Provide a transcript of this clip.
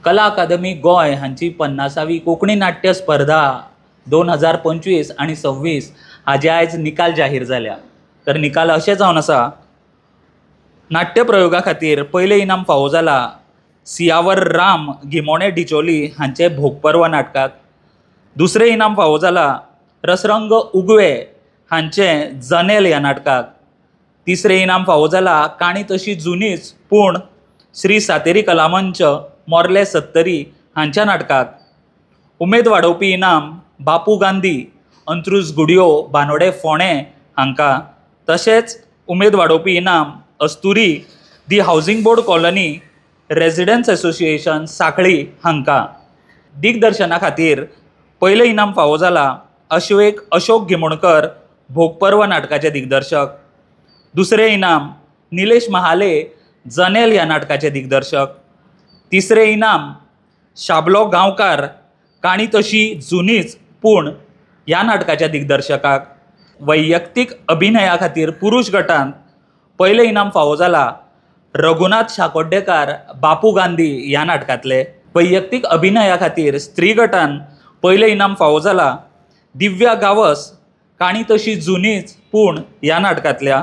कला अकादमी गोंय हांची 50वी कोंकणी नाट्य स्पर्धा 2025 आनी 26 हाजे आयज निकाल जाहीर जाल्या. तर निकाल अशें जावन आसा, नाट्यप्रयोगा खातीर पयलें इनाम फावो जाला सियावर राम गिमोणे डिचोली हांचे भोगपर्व नाटकाक. दुसरें इनाम फावो जाला रसरंग उगवे हांचें जनेल ह्या नाटकाक. तिसरें इनाम फावो जाला काणी तशी जुनीच पूण श्री सातेरी कलामंच मोर्ले सत्तरी हांच्या नाटकाक. उमेद वाडोवपी इनाम बापू गांधी अंत्रुज गुडियो बानोडे फोंडें हांकां. तशेंच उमेद वाडोवपी इनाम Asturi the housing board colony residents association Sanquelim हांकां. दिग्दर्शना खातीर पयलें इनाम फावो जाला अश्वेक अशोक गिमोणकर भोगपर्व नाटकाचे दिग्दर्शक. दुसरें इनाम निलेश महाले जनेल ह्या नाटकाचे दिग्दर्शक. तिसरें इनाम शाबलो गांवकार काणी तशी जुनीच पूण ह्या नाटकाच्या दिग्दर्शकाक. वैयक्तीक अभिनया खातीर पुरुश गटांत पयलें इनाम फावो जाला रघुनाथ शाकोड्डेकार बापू गांधी ह्या नाटकांतले. वैयक्तीक अभिनया खातीर स्त्री गटान पयलें इनाम फावो जाला दिव्या गावस काणी तशी जुनीच पूण ह्या नाटकांतल्या.